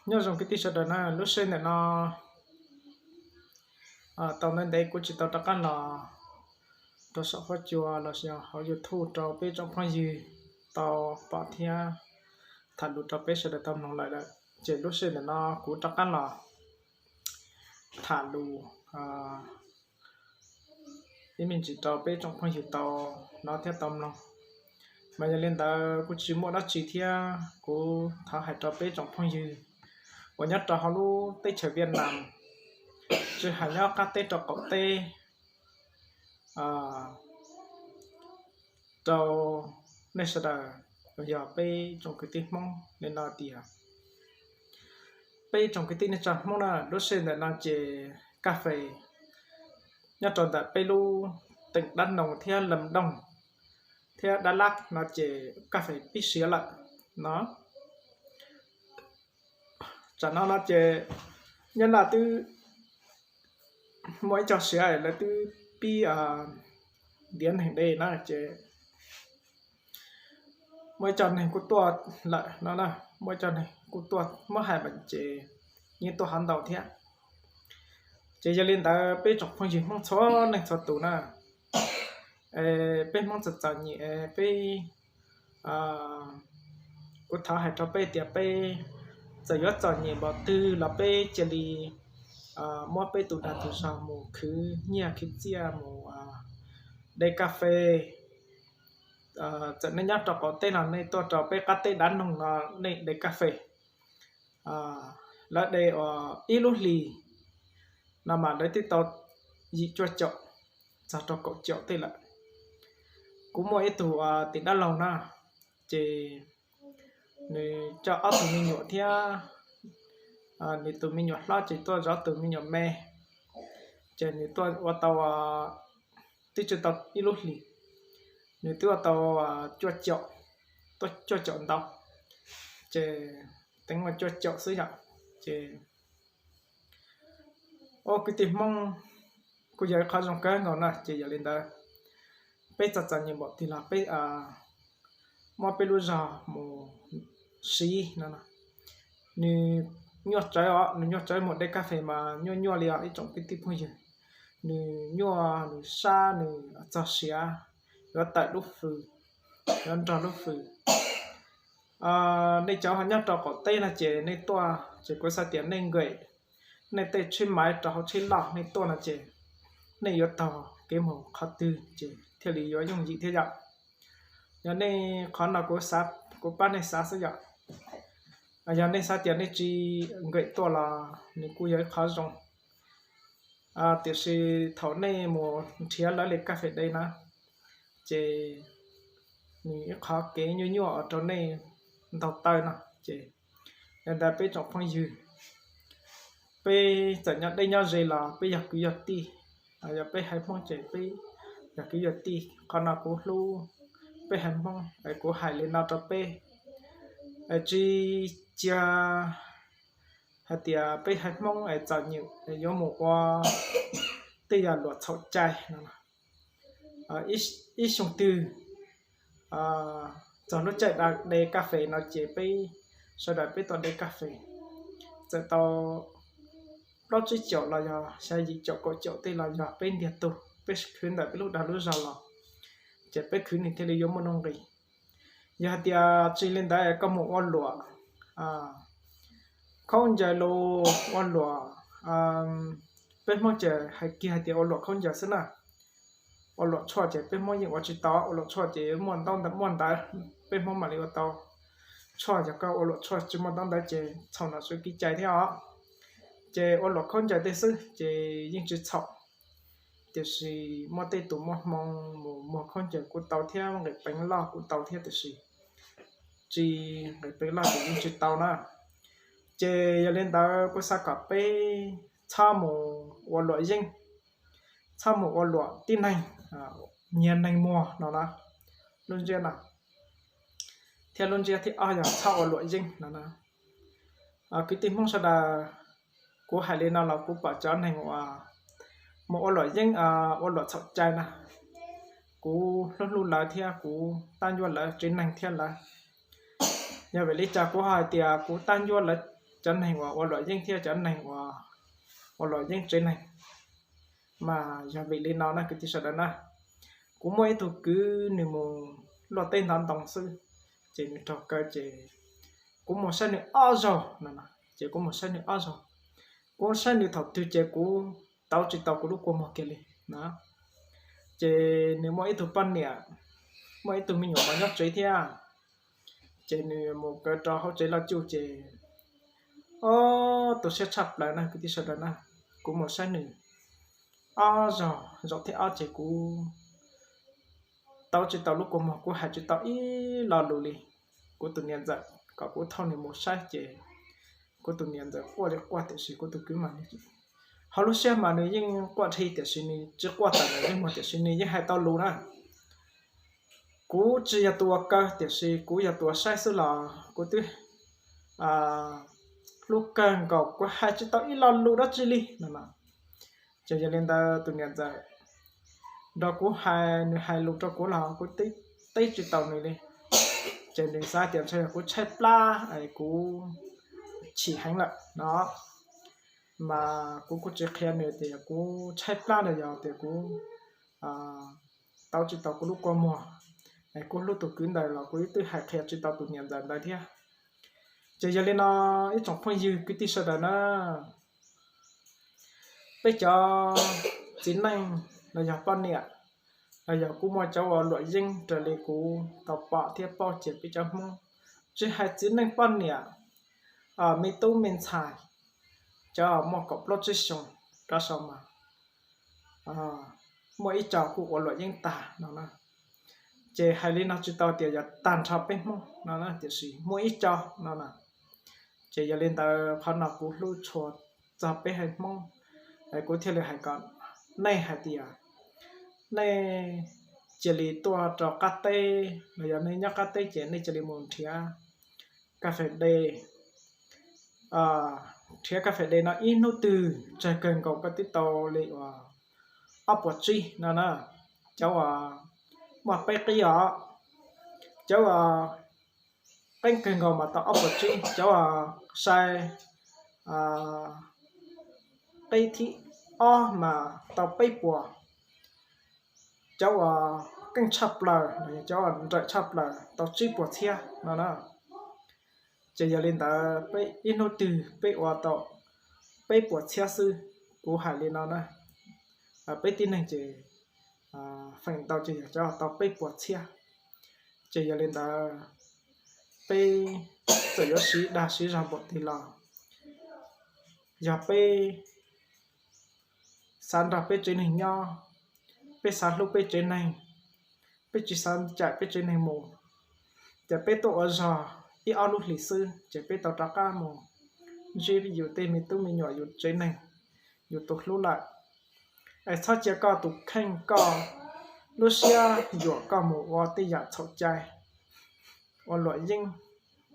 Nyob zoo kwv tij sawv daws na, lub sij hawm ntawm no tau ntev ntev kuv tsis tau rov qab los rau saum huab cua los sis hauv YouTube rau peb tsoom phooj ywg tau pom thiab tham lus rau peb sawv daws tau mloog lawm lawm, ces lub sij hawm ntawm no kuv rov qab los tham lus ib me ntsis rau peb tsoom phooj ywg tau hnov thiab tau mloog. Mas yog li ntawd kuv tsis muaj dab tsi thiab kuv thov hais rau peb tsoom phooj ywg uas nyob rau hauv lub teb chaws Viaj Nam, tsis hais nyob qab teb rau qaum teb, rau nej sawv daws uas yog peb tsoom kwv tij Hmoob li no tias, peb tsoom kwv tij neej tsa Hmoob na, lub sij hawm ntawm no ces kaj fes nyob rau ntawm peb lub teem Dab Noog thiab Lam Doog thiab Dab Lab no ces kaj fes pib siav lawm no. Tsam no no ces Nyab Laj twb muaj ib co siav lawv twb pib ntiav neeg de na ces muaj ib co neeg kuj tuaj lawm no, muaj ib co neeg kuj tuaj, muab hais mas ces yeej tuaj hov ntau thiab. Ces yog li ntawd peb tsoom phooj ywg Hmoob txhua leej txhua tus na, peb Hmoob txom txom nyem, peb, kuv thov hais rau peb tias peb txawm yuav txom nyem npaum twg los peb cia li muab peb tus dag tus zog mus khwv nyiaj khwv txiaj mus de kas fes. Txawm nej nyob rau qaum teb los nej tuaj rau peb qab teb Dab Noog no nej de kas fes, lawv de uas ib lub hlis no mas lawv twb tau yim cuaj caum txog rau kaum caum tej lawm. Kuv muaj ib tug tim Dab Laug na, ces nws coj ob tug me nyuam thiab nws tus me nyuam hlob ces tuaj zov tus me nyuam me, ces nws tuaj ua tau twb tsis tau ib lub hlis, nws twb ua tau cuaj caum, tuaj cuaj caum ntau, ces teev ua cuaj caum xwb yom. Ces ua kwv tij Hmoob kuj yog ib qhov zoo kawg nkaus na, ces yog li ntawd peb txom txom nyem npaum twg los peb muab peb lub zog mus siv no. Nws nyuaj tsawv os, nws nyuaj tsawv mus de kas fes mas nyuaj nyuaj li os ib tsoom kwv tij phooj ywg. Nws nyuaj, nws sab, nws txog siav, yuav tawm lub fws, yuav nrog lub fws. Nej cov ho nyob rau qaum teb no ces nej tuaj ces kuv xav tias nej nqes nej tej tsheb maiv rau hauv tsheb loj nej tuaj no ces nej yuav taug kev mus qhov twg ces thiaj li yuav yooj yim thiab yom. Yog nej qhov no kuv xav, kuv pab nej xav xwb yom. Yog nej xav tias nej tsis nqes tuaj los nws kuj yog ib qhov zoo, tiam sis thaum nej mus nrhiav lawv li kas fes de na, ces nws ib qhov kev nyuaj nyuaj rau nej ntaug taw no ces, yog ntawd peb tsoom phooj ywg, peb txawm nyob deb nyob ze los peb yog kwv yog tij, yog peb haiv Hmoob ces peb yog kwv yog tij. Qhov no kuv hlub peb haiv Hmoob es kuv hais li no rau peb, tsis cia hais tias peb haiv Hmoob es txom nyem yuav mus ua tej yam luam txhaum cai no. Ib xyoo twg txog lub caij de kas fes no ces peb sawv daws peb tuaj de kas fes, txawm tau plaub tsib caum los yog xya yim caum kaum caum tej los yog peb ntiag tug peb khwv ntawm peb lub dag lub zog los, ces peb khwv nws thiaj li yuav muaj nuj nqis. Yog hais tias tsis li ntawd koj mus ua luam khaub ncaws los ua luam, peb Hmoob ces hais kiag hais tias ua luam khaub ncaws xwb na. Ua luam tshuaj ces peb Hmoob yeej ua tsis tau, ua luam tshuaj ces muaj ntaub muaj ntawv peb Hmoob mam li ua tau tshuaj, yog koj ua luam tshuaj tsis muaj ntaub ntawv ces txhaum nom tswv kev cai thiab os. Ces ua luam khaub ncaws tej xwb ces yeej tsis txhaum, tiam sis muaj tej tus muaj hmoo mus muag khaub ncaws kuj tau thiab, nqis peev loj kuj tau thiab, tiam sis tsis nqis peev loj ces yeej tsis tau na. Ces yog li ntawd kuv xav kom peb txhob mus ua luam yeeb, txhob mus ua luam tib neeg, nyiag neeg muag no na, lub ntsiab no. Thiab lub ntsiab thib ob yog txhob ua luam yeeb no na. Kwv tij Hmoob sawv daws, kuv hais li no los kuv pom cov neeg uas mus ua luam yeeb, ua luam txhaum cai na, kuv hlub hlub lawv thiab kuv tab ncuab lawv tsev neeg thiab lawv. Yog vim li cas kuv hais tias kuv tab ncuab lawv cov neeg uas ua luam yeeb thiab cov neeg uas ua luam yeeb tsev neeg. Mas yog vim li no na kwv tij sawv daws na, kuv muaj ib tug kwv nws mus luaj teb ntov ntoo xwb, ces nws raug kaw ces kuv mus saib nws ob zaug no, ces kuv mus saib nws ob zaug. Kuv saib nws thaum twg ces kuv tauv tsis tau kuv lub kua muag kiag li na. Ces nws muaj ib tug poj niam, muaj ib tug me nyuam mos nyob tsev thiab, ces nws mus kaw rau hauv tsev loj cuj ces, o, tu siab tshaj plaws na kwv tij sawv daws na. Kuv mus saib nws ob zaug, zaum thib ob ces kuv tauv tsis tau lub kua muag, kuv hais tsis tau ib lo lus li. Kuv tus niam ntxawm kom kuv thauj nws mus saib ces kuv tus niam ntxawm quaj li quaj tiam sis kuv tus kwv mas hauv lub siab mas nws yeej quaj dhi tiam sis nws tsis quaj tawm nws lub muag tiam sis nws yeej hais tau lus na. Kuv tsis yog tus uas kaw tiam sis kuv yog tus uas saib xwb los kuv twb hlub kawg nkaus, kuv hais tsis tau ib lo lus dab tsi li no. Ces yog li ntawd tus niam ntxawm nrog kuv hais, nws hais lus rau kuv los kuv teb tsis tau nws li. Ces nws xav tias ntshe yog kuv tshaib plab es kuv chim heev lawm no. Mas kuv kuj tsis qhia nws tias kuv tshaib plab los yog tias kuv tauv tsis tau kuv lub kua muag. Es kuv hlub tus kwv ntawd los kuv twb hais qhia tsis tau tus niam ntxawm ntawd thiab. Ces yog li no ib tsoom phooj ywg kwv tij sawv daws na, peb cov txiv neej los yog poj niam, los yog kuj muaj cov uas luam yeeb raws li kuv tau pom thiab paub ces peb cov Hmoob, tsis hais txiv neej poj niam, me tub me ntxhais, cov muaj kaum plaub tsib xyoos rov sau mas muaj ib co kuj ua luam yeeb tag no na. Ces hais li no tsis tau tias yog tag nrho peb Hmoob no na, tiam sis muaj ib co no na. Ces yog li ntawd qhov no kuv hlub tshua txog peb haiv Hmoob, es kuv thiaj li hais kom nej hais tias nej cia li tuaj rau qab teb los yog nej nyob qab teb ces nej cia li mus nrhiav kas fes de. Nrhiav kas fes de no ib hnub twg tsawg kawg nkaus koj twb tau li uas ob puas tsib no na. Cov uas muaj peb qib os, cov uas qeeb kawg nkaus mas tau ob puas tsib, cov uas sai qib thib ob mas tau peb puas, cov uas keej tshaj plaws, cov uas nrawm tshaj plaws tau tsib puas txhiab no na. Ces yog li ntawd peb ib hnub twg peb ua tau peb puas txhiab xwb. Kuv hais li no na, peb tib neeg ces feem ntau ces yog cov tau peb puas txhiab. Ces yog li ntawd peb txawm yuav siv dag siv zog npaum twg los yog peb xav nrog peb tsev neeg nyob, peb xav hlub peb tsev neeg, peb tsis xav cais peb tsev neeg mus, ces peb tuaj ua zog ib ob lub hlis xwb ces peb tau rov qab mus ntsib yus tej me tub me nyuam yus tsev neeg yus tus hlub lawm. Es txhob cia koj tus kheej koj lub siab yuam koj mus ua tej yam txhaum cai, ua luam yeeb,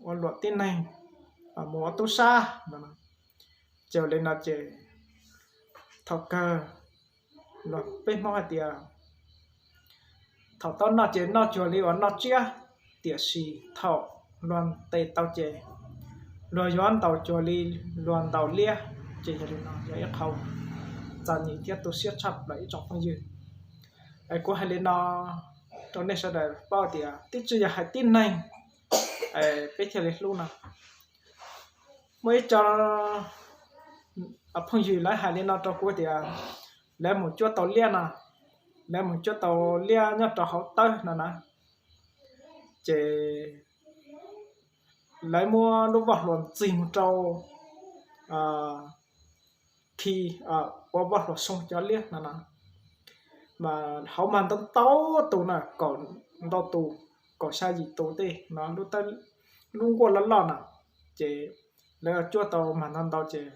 ua luam tib neeg, mus ua tub sab no. Ces li no ces thaum kawg los peb Hmoob hais tias thaum tau noj ces noj cuag li uas noj tsiab, tiam sis thaum luag ntes tau ces luag yuav ntaus cuag li luag ntaus liab. Ces yog li no yog ib qho txom nyem thiab tu siab tshaj plaws ib tsoom phooj ywg. Es kuv hais li no rau nej sawv daws paub tias twb tsis yog hais tib neeg peb thiaj li hlub no. Muaj ib co phooj ywg lawv hais li no rau kuv tias lawv mus cuab tau liab no, lawv mus cuab tau liab nyob rau hauv tawb no na, ces lawv muab lub voj hlua ntxig mus rau khi ua voj hlua soo cov liab no na. Mas hauv mas ntau ntau tus na, kaum ntau tus, kaum xya yim tus tej no, lub nkuaj loj loj na, ces lawv cuab tau mas ntau ntau ces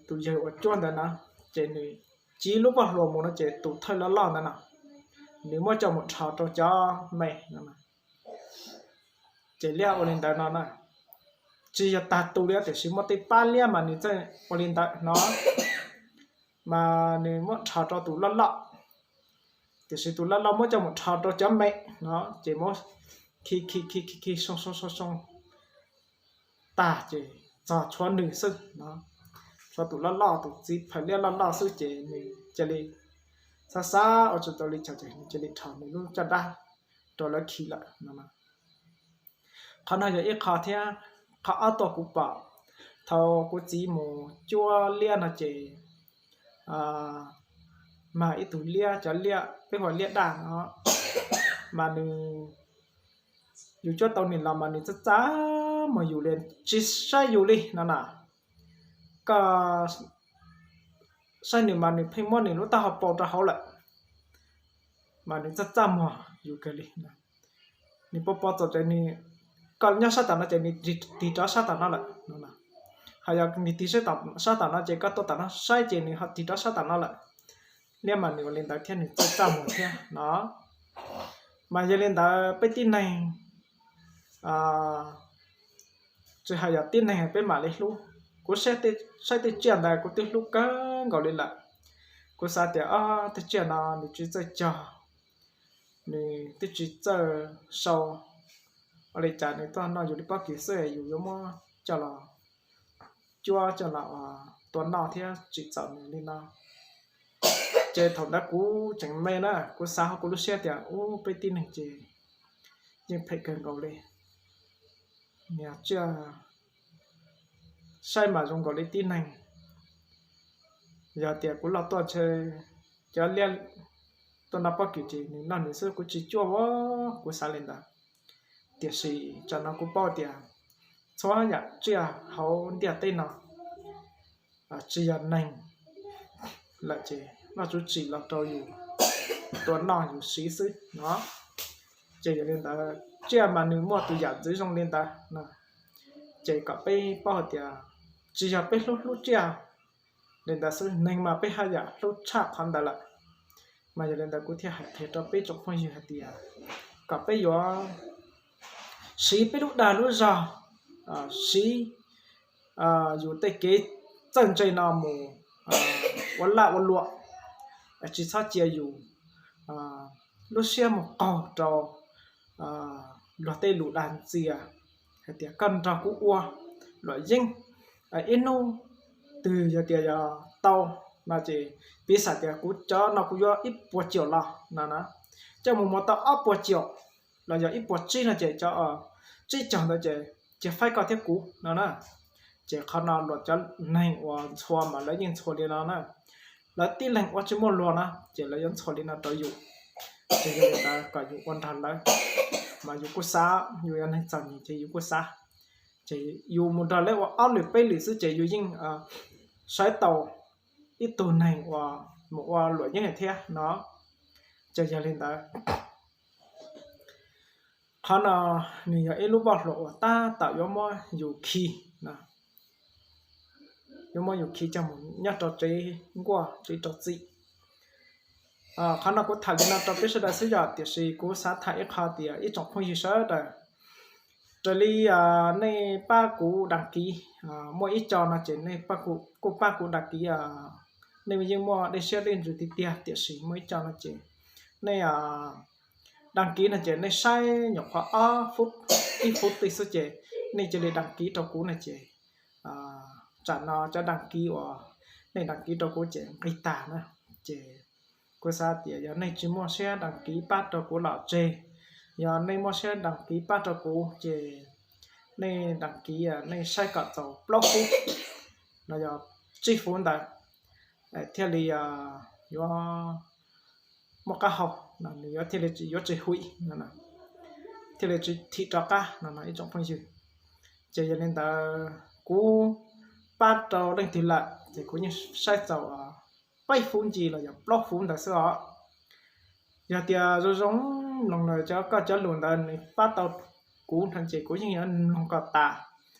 tus yawg uas cuab ntawd na, ces nws tsiv lub voj hlua mus no ces tus thawj loj loj ntawd na, nws muab coj mus rho rau cov me no. Ces liab ua li ntawd no na, tsis yog tag tus li tiam sis muaj tej pab liab mas nws txawj ua li ntawd no, mas nws muab rho rau tus loj loj, tiam sis tus loj loj muab coj mus rho rau cov me no, ces muab khi khi khi khi khi soo soo soo soo tag ces txog tshuav nws xwb no, tshuav tus loj loj, tus txiv phaws liab loj loj xwb ces nws cia li xav xav ua tsis tau li cas ces nws cia li rho nws lub caj dab rau lawv khi lawm no. Qhov no yog ib qho thiab. Qhov ob tuaj kuv pom, thaum kuv txiv mus cuab liab no ces mag ib tug liab, cov liab peb hu ua liab daj no, mas nws, yus cuab tau nws los mas nws txaj txaj muag yus li, tsis saib yus li no na. Koj saib nws mas nws pheej muab nws lub taub hau pau rau hauv lawm, mas nws txaj txaj muag yus kawg li. Nws pau pau txaus ces nws, koj nyob sab tom no ces nws tig rov sab tom no lawm no. Ho yog nws tig sab tom no ces koj tuaj tom no saib ces nws ho tig rov sab tom no lawm. Liab mas nws ua li ntawd thiab nws txaj txaj muag thiab no. Mas yog li ntawd peb tib neeg, tsis hais yog tib neeg peb mam li hlub. Kuv saib tej tsiaj ntawd kuv twb hlub kawg nkaus li lawm. Kuv xav tias o, tej tsiaj no nws tsis txawj cog, nws twb tsis txawj sau, ua li cas nws tuaj noj yus li pob kws xwb yus yuav muab coj los cuab coj los tua noj thiab tsim txom nws li no. Ces thaum ntawd kuv tseem me na, kuv xav hauv kuv lub siab tias ub, peb tib neeg ces yeej phem kawg nkaus li. Niag tsiaj saib mas zoo nkaus li tib neeg. Yog tias kuv loj tuaj ntshe cov liab tuaj noj pob kws ces nws noj nws xwb, kuv tsis cuab ua, kuv xav li ntawd. Tiam sis tsam no kuv paub tias txhua yam tsiaj hauv ntiaj teb no tsis yog neeg lawm ces Vajtswv tsim los rau yus tua noj yus siv xwb no. Ces yog li ntawd tsiaj mas nws muaj tus yam ntxwv zoo li ntawd no. Ces kom peb paub hais tias tsis yog peb hlub hlub tsiaj li ntawd xwb, neeg mas peb haj yam hlub tshaj qhov ntawd lawm. Mas yog li ntawd kuv thiaj hais qhia rau peb tsoom phooj ywg hais tias kom peb yuav siv peb lub dag lub zog, siv yus tej kev txawj ntse no mus ua laj ua luam, tsis txhob cia yus lub siab mus qaug rau luag tej lus dag ntxias hais tias koj nrog kuv ua luam yeeb, ib hnub twg yog tias yog tau no ces piv xam tias kuv cov no kuv yuav ib puas caum los no na, coj mus muag tau ob puas caum los yog ib puas tsib no ces cov tsib caug ntawd ces cia faib koj thiab kuv no na. Ces qhov no luag cov neeg uas ntxhua mas lawv yeej ntxhua li no na. Lawv tib leeg ua tsis muaj luag na ces lawv yuav ntxhua li no rau yus. Ces yog li ntawd kom yus ua nrog lawv, mas yus kuj xav, yus yog neeg txom nyem ces yus kuj xav. Ces yus mus nrog lawv ua ob lwm peb lwm xwb ces yus yeej saib tau ib tug neeg uas mus ua luam yeeb thiab no. Ces yog li ntawd, qhov no nws yog ib lub voj hlua uas tab tom yuav muab yus khi, yuav muab yus khi coj mus nyob rau tsev nkuaj tsev rau txim. Qhov no kuv tham li no rau peb sawv daws xwb yom, tiam sis kuv xav tham ib qho tias ib tsoom phooj ywg sawv daws, raws li nej pab kuv đăng ký, muaj ib co no ces nej kuj pab kuv đăng ký, nej yeej muaj dej siab dej ntsws tiag tiag, tiam sis muaj ib co no ces nej đăng ký no ces nej saib nyuam qhuav ob fub, ib fub twg xwb ces nej cia li đăng ký rau kuv no ces tsam no cov đăng ký uas nej đăng ký rau kuv ces nqis tag na. Ces kuv xav tias yog nej tsis muaj siab đăng ký pab rau kuv los tseg, yog nej muaj siab đăng ký pab rau kuv ces nej đăng ký, nej saib kom txaus plaub fub los yog tsib fub ntawd thiaj li yuav muaj qab hau, nws yuav thiaj li yuav tsis huim, thiaj li tsis thim rov qab no ib tsoom phooj ywg. Ces yog li ntawd kuv pab rau leej twg lawm ces kuv yeej saib txaus peb fub ncig los yog plaub fub ntawd xwb os. Yog tias zoo zoo mloog los cov koj cov lus ntawd nws pab tau kuv no ces kuv yeej yuav mloog kom tas.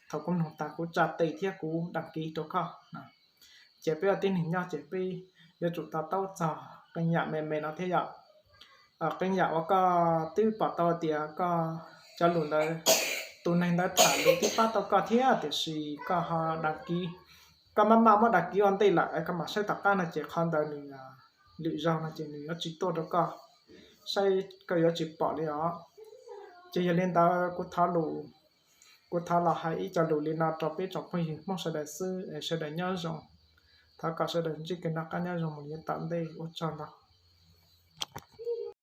Thaum kuv mloog tas kuv tsa tes thiab kuv đăng ký rau koj. Ces peb ua tib neeg nyob ces peb yuav tsum to taub txog qee yam me me no thiab yom. Qee yam uas koj twb pom tau tias koj cov lus ntawd, tus neeg ntawd tham lus twb pab tau koj thiab tiam sis koj ho đăng ký, koj maj mam muab đăng ký ua ntej lawm koj mam saib tom qab no ces qhov ntawd nws lwm zaug no ces nws yuav tsis tuaj rau koj, saib koj yuav tsis pom li os. Ces yog li ntawd kuv thov lus Kuv thov los hais ib co lus li no rau peb tsoom phooj ywg Hmoob sawv daws xwb es sawv daws nyob zoo. Thov kom sawv daws ntsib kev noj qab nyob zoo mus li tom ntej, ua tsaug ntau.